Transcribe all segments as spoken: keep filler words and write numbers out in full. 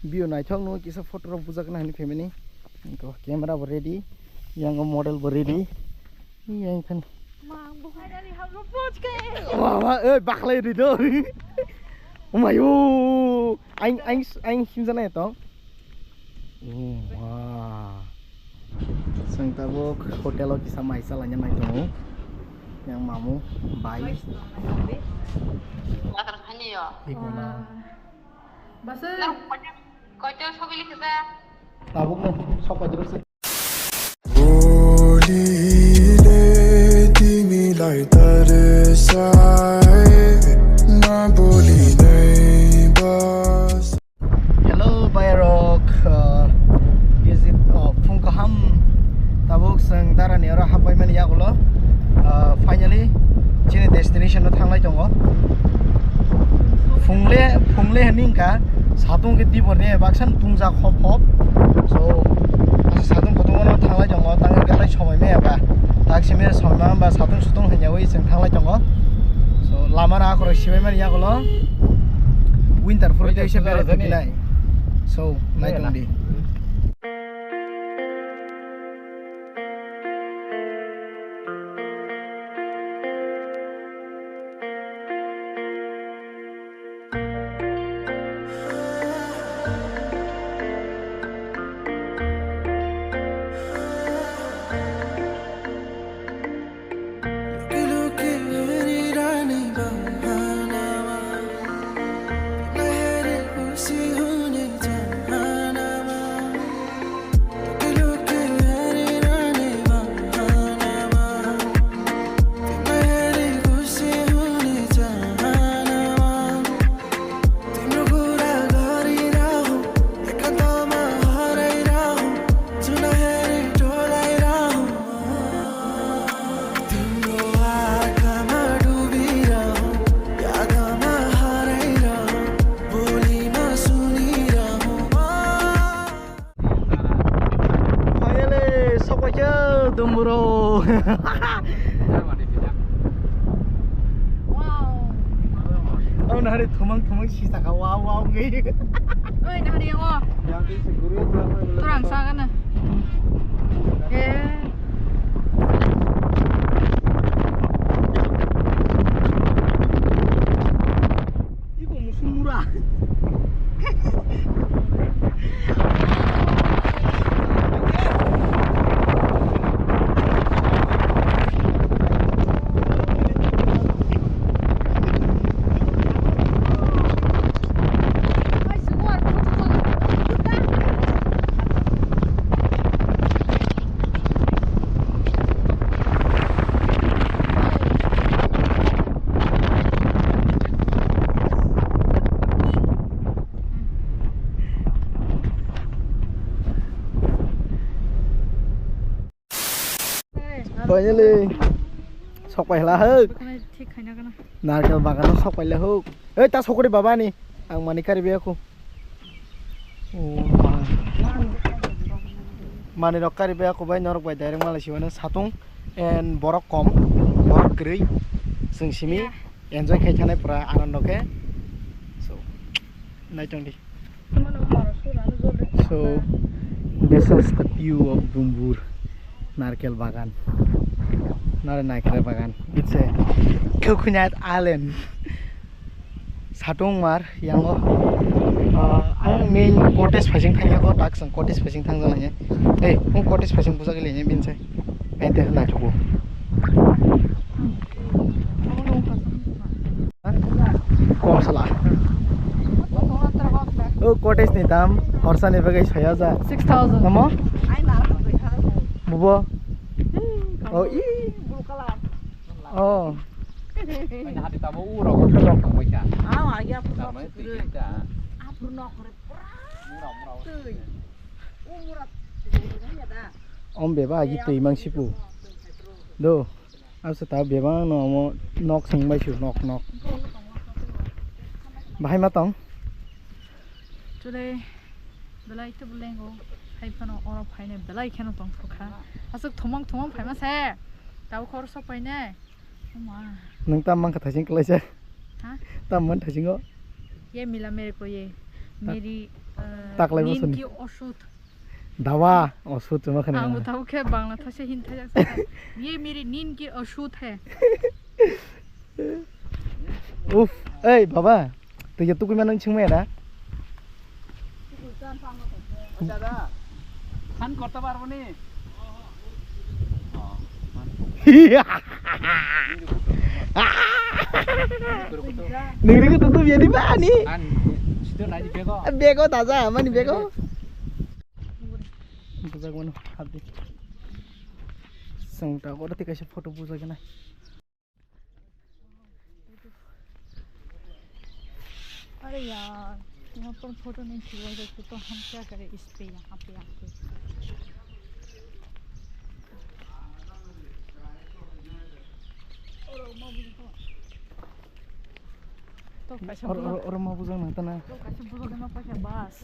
View naithok no kisa photo rok bujak na hini family. Ko camera bo ready, yang model bo ready. Yang kan. Wah, wah, eh, baklai ri do. Umayo, aing, aing, aing himjana to. Oh, wah. Seng tabuk hotel o kisa maisa laina nai tongo. Yang mamu, bai. Water khani yo. Basa. Koito sobi likhe da? Tabuk no sok paidrok se. Bolile timi lai taresai, na boli nai bas. Hello, bayarok, uh, is it, uh, phung kaham? Tabuk seng darani oro hapai mani yagulo, uh, finally chini destination no thanglai tongo. Phungle, phungle hini wngkha, satung khe tibor ni baksan tungjak hop hop. So, asa satung kutung no thanglai tongo, tang khe tai somoi maya ba. Tak simi somoi ma ba satung sutung hanya wi seng thanglai tongo. So, lama ra akhoro sibai mani yagulo. Winter phuru tei se berai thangkhe nai. So, nai tong di. Finally, sokpai khe Dumburo. Wow. Ang nahari thumang thumang si saka wow wow ngai. Oi, nahari yang o. Turang sa kana. Eh. Iko musumura. Finally, sokpai hla huk. Thik khaina gana. Narkel bagano sokpai le huk. Ei, ta sokori baba ni. Ang mani kari be aku. Oh, ma. Mani rok kari be aku bai norok bai direct malai siwano satung and borok kom, borok kwrwi. Seng simi enjoy khai thanai pura anando khe. So, naitong di. So, this is the view of Dumbur Narkel Bagan. Not a Narkel Bagan. It's a coconut island. Satung mar yango. Ah, ayang main cottage phasing thangya ko, tak sang cottage phasing thang jana ye. Hey, mo cottage phasing busa gele ye bin sai. Ente na chuku. Kom sala. O cottage ni dam horsa ni bagwi soy hajar. Six thousand. Namo? Bubo? O i. O. Hati tamo u rok rok tong baikha. Aw, agi aphuru nok kwrwi. Aphuru nok kwrwi. Twi. U mura. Om beba agi twi mangsipu. Do. Asa ta bebang no omo nok seng bai su nok nok. Bahai ma tong? Today belai to belengo hai phano oro phaine belai kheno tong thokha. Aswk thomang thomang phaima se. Tabo khor sok paine. Oma. Nang tam man kha thaising klaisa. Ha? Tam man thaisingo. Ye mila mere ko ye. मेरी, अ, ताक लाइबो नींद सुन। की औषध। दवा, औषध चुमा खाने आंबो ना। Tabuk khe Bangla thase hin thajak sa. ये मेरी नींद की औषध है। Uff, ei baba, twi ya tukui mano chingmaya da? দাদা, খান করতে পারবো নি? Nini ko tutu biya di bani. An, situ nai bego. Bego taja, mani bego. Bujak mano, hadi. Sengta ko tei kaisa photo bujak nai. अरे यार, यहाँ पर फोटो नहीं खींचा सकते, तो हम क्या करें इस पे, यहाँ पे आके? तो कैसे और, बोला? और, और मैं बुझा नहीं था ना। तो कैसे बोलोगे ना, पैसा बस।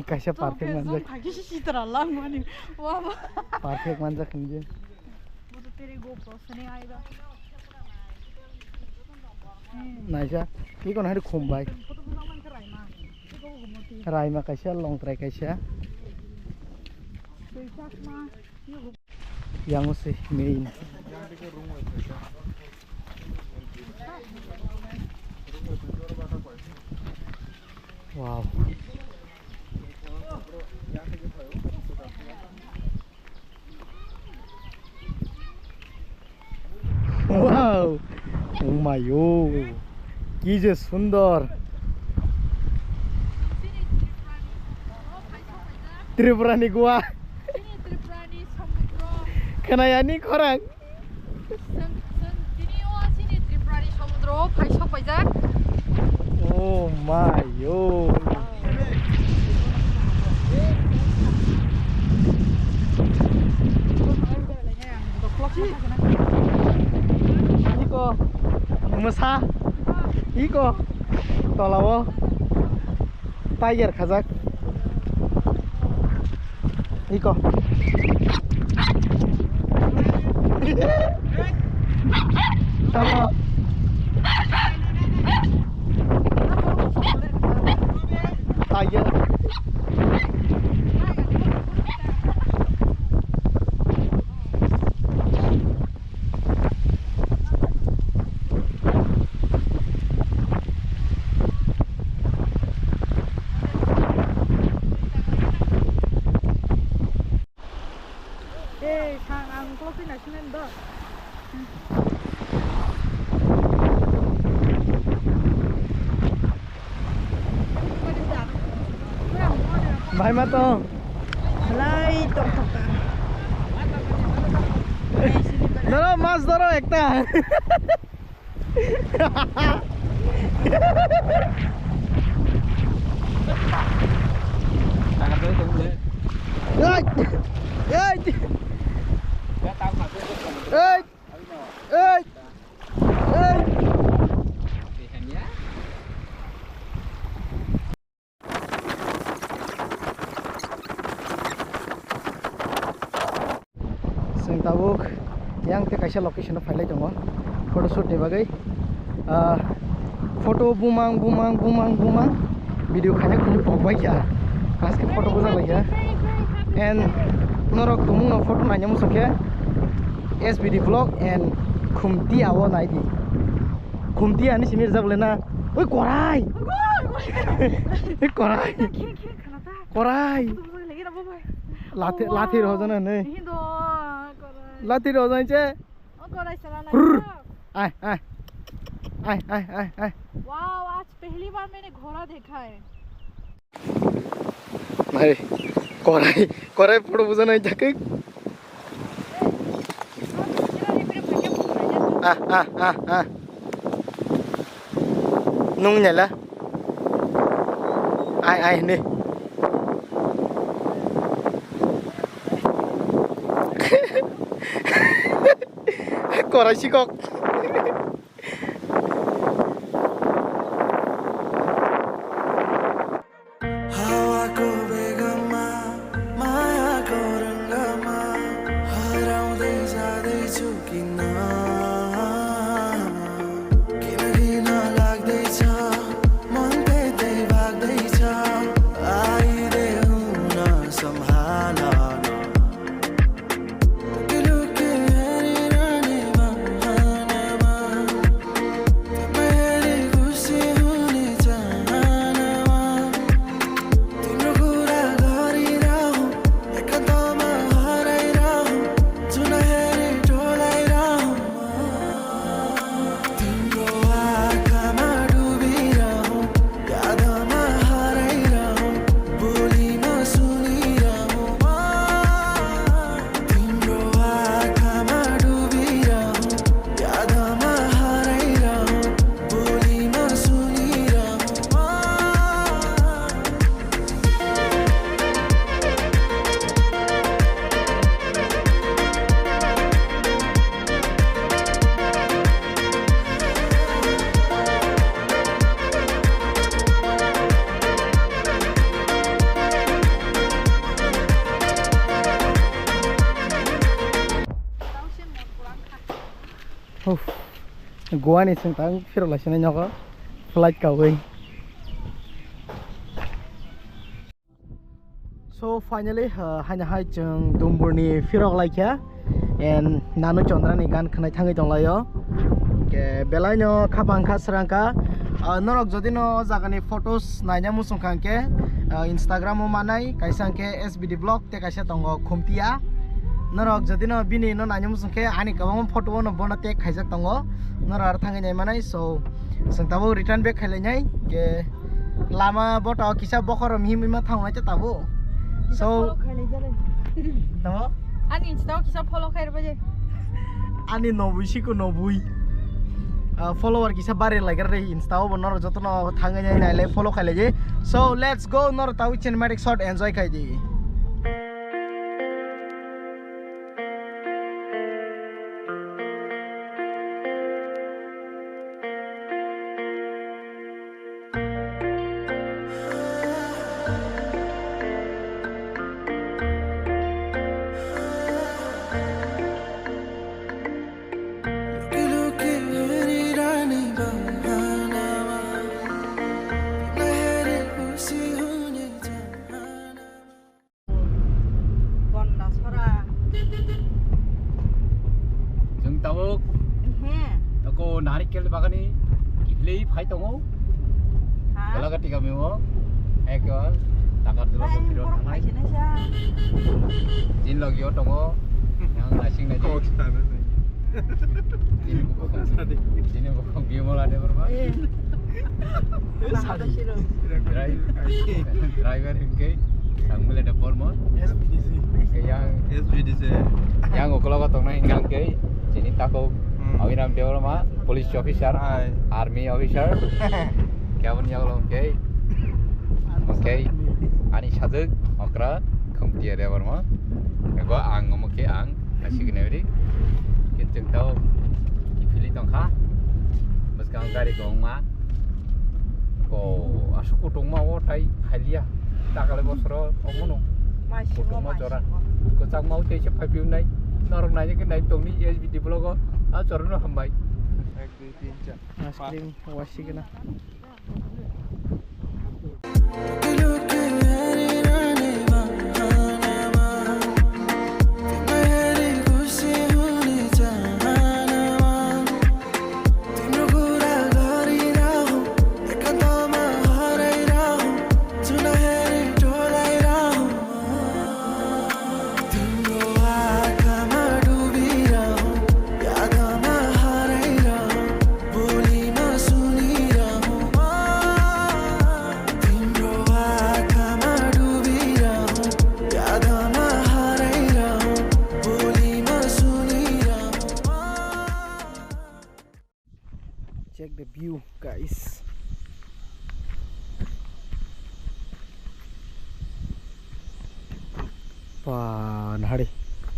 Kaisa तो perfect फिर manjak. Thaki si sitra lang mani. Wah, wah. Perfect manjak hinje. वो तो तेरे GoPro से नहीं आएगा। Naisa, iko nahari khum bai. Raima kaisa, longtrai kaisa. Yang se main. Wow. Wow! Oh my, oh! Ki je sundor! Tripura ni Goa. Khwnaya ni khorang. Chwng, chwng tini o asini Tripura ni somudro o phai sok paijak. Oh my, oh. Iko mwsa, iko tolao tiger khajak. Iko. Tamo. Tiger. Eh, sang ang kok pina sinen do. Bhai ma to. Lai to to. Doro, mas doro ekta. Ei! Ei! Ei! Ei! Ei! Chwng tabuk yang tei kaisa location o phailai tongo photoshoot ni bagwi. Ah, photo bumang bumang bumang bumang video khaina khum pok bai kha. Aske photo bujak lai kha. And norok tumung no photo naina muchung khe S B D vlog and Khumti ao nai di. Khumti ani simi rijak le na. Oi korai. Oi korai. Korai. Lathi, lathi rw jana nei. Lathi rw jana che. Ai, ai. Ai, ai, ai, ai. Wow, आज पहली बार मैंने घोड़ा देखा है। Nai, korai, korai photo bujana jakhe. Ah, ah, ah, ah. Nung nyala. Ai, ai, ni. Korai sikok. Hawa ko begama, maya ko rangama, harau dei ja dei chukina. Kina kina lak dei cha, mon tei tei bak dei cha. Goa ni chwng tang phirok lai sinai nogo flight kawi. So finally, uh, haino hai chwng Dumburni phirok laikha and Nanu Chandrani gan khwnai thangwi tonglaio. Ke belaino khapang kha srang kha. Uh, norok jodi no o jagani photos naina muchung kha hwnkhe, uh, Instagram o manai kaisa hwnkhe S B D vlog tei kaisa tongo Khumtia. Norok jodi no bini no naina muchung khe ani kwbangma photo o no bono tag khaijak tongo. Norok aro thangwi nai manai. So chwng tabuk return back khailai nai ke lama bota o kisa bokhoro mihim ma thang nai tabuk. So tamo ani Insta o kisa follow khairba je. Ani nobui siko nobui. Ah, follower kisa bare lagar re Insta o bo norok jotono thangwi nai nai le follow khailai je. So let's go, norok tabuk cinematic shot enjoy khai di. Gonda sora. Chwng tabuk. Ehe. Toko narikel bagani kiphilwi phai tongo. Ha? Golagati kamio. Eko takar dula hai, bokiro borok thangnai. Phaisina sa. Jin logio tongo. Yang nasing nai. Kok sana nai. Jini bukhuk. Sadi. Jini bukhuk Bimala Debbarma. Eh. Sadi. Drai-, driver hingke Sangmila Debbarma. S B D C. Yang S B D C. Yang ukologo tongnai hingke chini tako. Hmm. Awiram Debbarma, police officer, hai, army officer. Kebon yang long ke. Oke. Ani sajak okra Khumtia Debbarma. Ego ang omo ke ang. Asik nai ri. Kit chwng tau kiphilwi tongkha. Bwskang gari kwbangma. Ko aswk kutung ma o tai phailiya. Takale bosoro omono. Kutung ma jora. Kwchak ma o teisa phaipiu nai. Norok nai ke nai tongni S B D vlog o. A chorno hambai. Ek, dui, tin, char. Ice cream wasigena. Check the view, guys. Pa, nahari.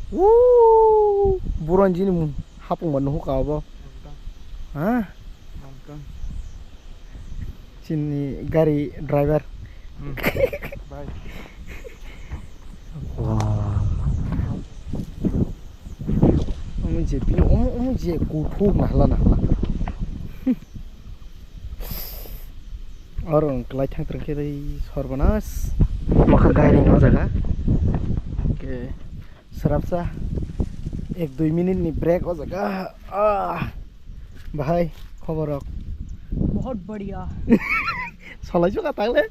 Woo! Buron jini mu hapung ma nuhu ka obo. Ha? Chini gari driver. Hmm. Bye. Wow. Omo je bini omo, omo je kuthuk nahla nahla. Oro ang kwlai thang twrwng khe tei sorbanas. Makha gairing o jaga. Ke srapsa ek dui minute ni break o jaga. Ah. Bahai, khobor rok? बहुत बढ़िया। Solai suka tangle?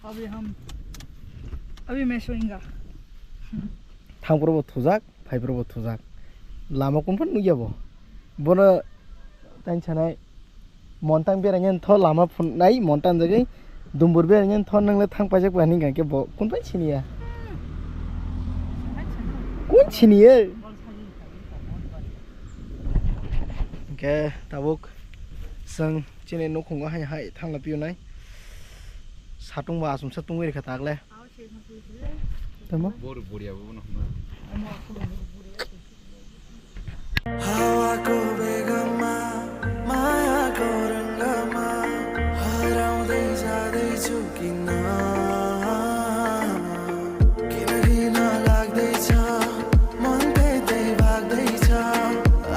अभी हम, अभी मैं सोएंगा। Thangphuru bo thujak, phaiphuru bo thujak. Lama kunphano nukya bo. Bono tani sanai, montang beraina tho lama phunai, montang jagwi dumbur beraina tho nang le thang paijak ba hinwi hwnkhe bo kunphano siniya. Kun siniya? Hwnkhe tabuk chwng chini nukhungo hai hai thangla piyonai. Satung bo achomsa tungwi rikha tagle. Tamo? Bor buria bo no hwnma. Hawa ko begama, maya ko rangama, haraudai jadai chukina. Kina kina lagdai cha, mon tei tei bagdai cha,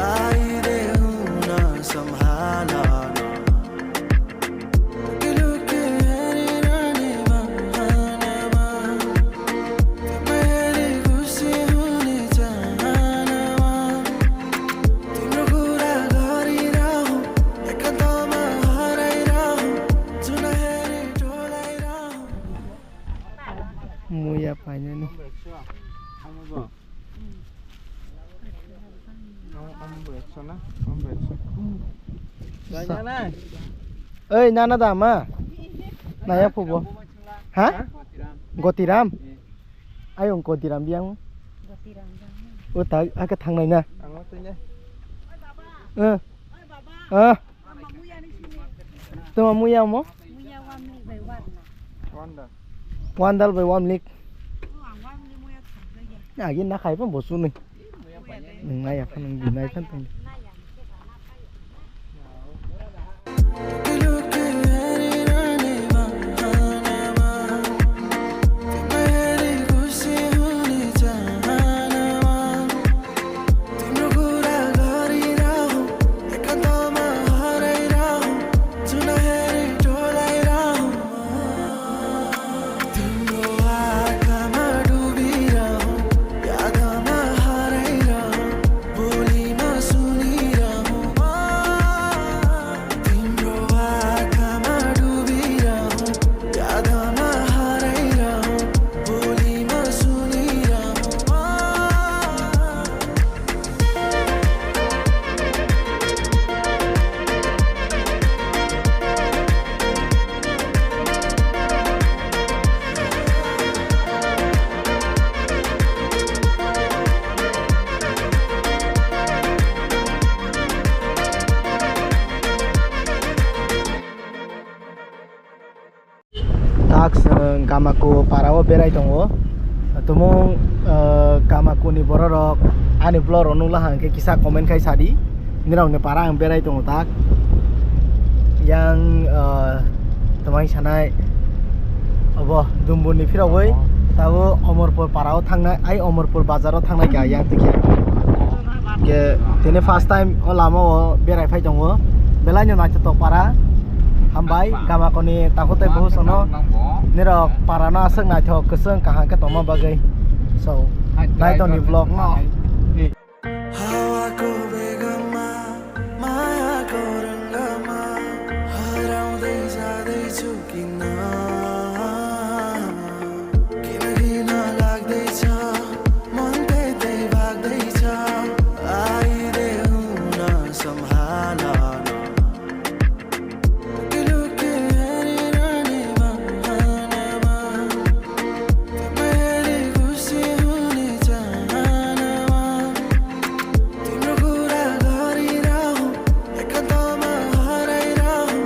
ai de hu. Muya painani. Sa- Oi, nana da ma? Naya phubo. Ha? Gotiram? Ayong Gotiram biang. O ta ake thangnai na. Eh. Eh. Tuma muya mo? Muya one week by one na. One dal by one week. Oh, ang one week muya thang ya. Agi na khai pon bosu ni. Muya de. Nung na ya phan nung di na ya phan tang. Tak chwng Gamaku para o berai tongo. Tumung, eh, Gamaku ni borok rok ani vlog rok nukla hwnkhe kisa comment khai sadi. Nirok ni para ang berai tongo tak. Yang, eh, twmai sanai obo Dumbur ni phirok bai tabo Omorpur para o thangnai, ai Omorpur bazar o thangnai kha yang tikhe. Ke tini first time o lama o berai phai tongo. Belai no naithotok para. Hambai, Gamakoni takhuk tei buhuk sono. Nirok para no aswk naithok, kwchwng kaham khe tongma bagwi. So, nai tong ni vlog no. Hawa ko begama, maya ko rangama, harau dei ja dei chukina. Kina kina lagdai cha, mon tei tei bagdai cha, ai de huna samhala na. Kilo ke hari rani bahana ma, mere khushi hone chahana ma. Timro kura gari rahu, ekantama harai rahu,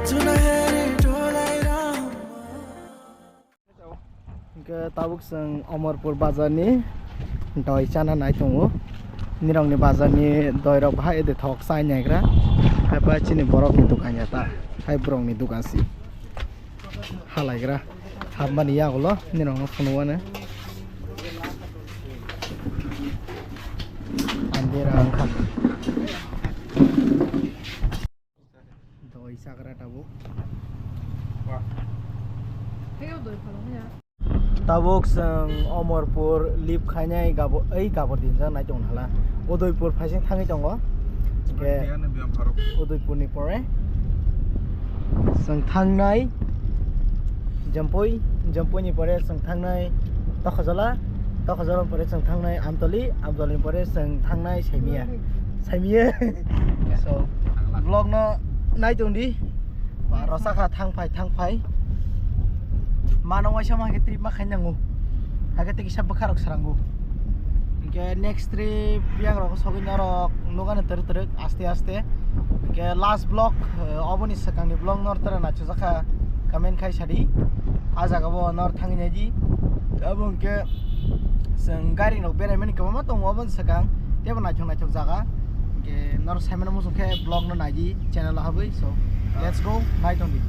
chuna heri tolai rahu. Hwnkhe tabuk chwng Omorpur bazar ni doi chana nai tongo. Nirok ni bazar ni doi rok bahai de thok chai naigra. Haiba chini borok ni dukan ya ta. Hai borok ni dukan si. Halaigra. Hapmani yagulo nirok no phunukmano. Andera wngkha. Doi chagra tabuk. Tabuk chwng Omorpur lip khainai gabo-, ei gabor din jang nai tong hala. Udaipur phaising thangwi tongo. Hwnkhe Udaipur ni pore chwng thangnai Jampui, Jampui ni pore chwng thangnai Tokhajala, Tokhajala ni pore chwng thangnai Amtoli, Amtoli ni pore chwng thangnai Saimia. Saimia. So, vlog no nai tong di. Ba, rosakha thang phai, thang phai. Mano waisa ma khe trip ma khai nango. Hakhe tei kisa bwkha rok srango. Hwnkhe next trip yang rok sogwi norok nugano twrwk twrwk aste aste. Hwnkhe last vlog, eh, oboni swkangni vlog nor tara naisajak kha comment khai sadi. A jaga bo nor thangwi naidi. Abo hwnkhe chwng gari rok berai mani kwbangma tongo oboni swkang. Teibo naithok naithok jaga. Hwnkhe norok saimano muchung khe vlog no naidi channel o habwi. So, let's go, nai tongdi.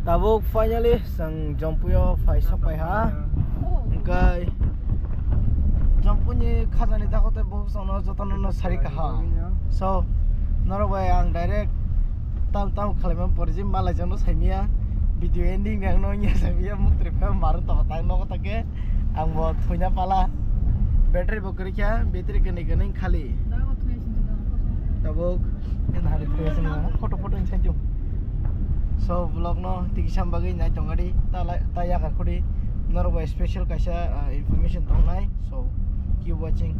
Tabuk finally chwng Jompuio phai sok pai ha. Hwnkhe Jompuni khajani dakhote bo chwngno jotono no sari kaha. So norok bai ang direct tam tam khwlaima porji malai jano saimia video ending ni ang no nya saimia muktri phe maru to ta nogo ta khe ang bo thuina pala battery bo kwrwi kha battery kwnwi kwnwi khali. Tabuk photo photo inside. So vlog no tiki sam bagwi nai tongadi ta yakar khudi norok bai special kaisa information tongnai. So keep watching.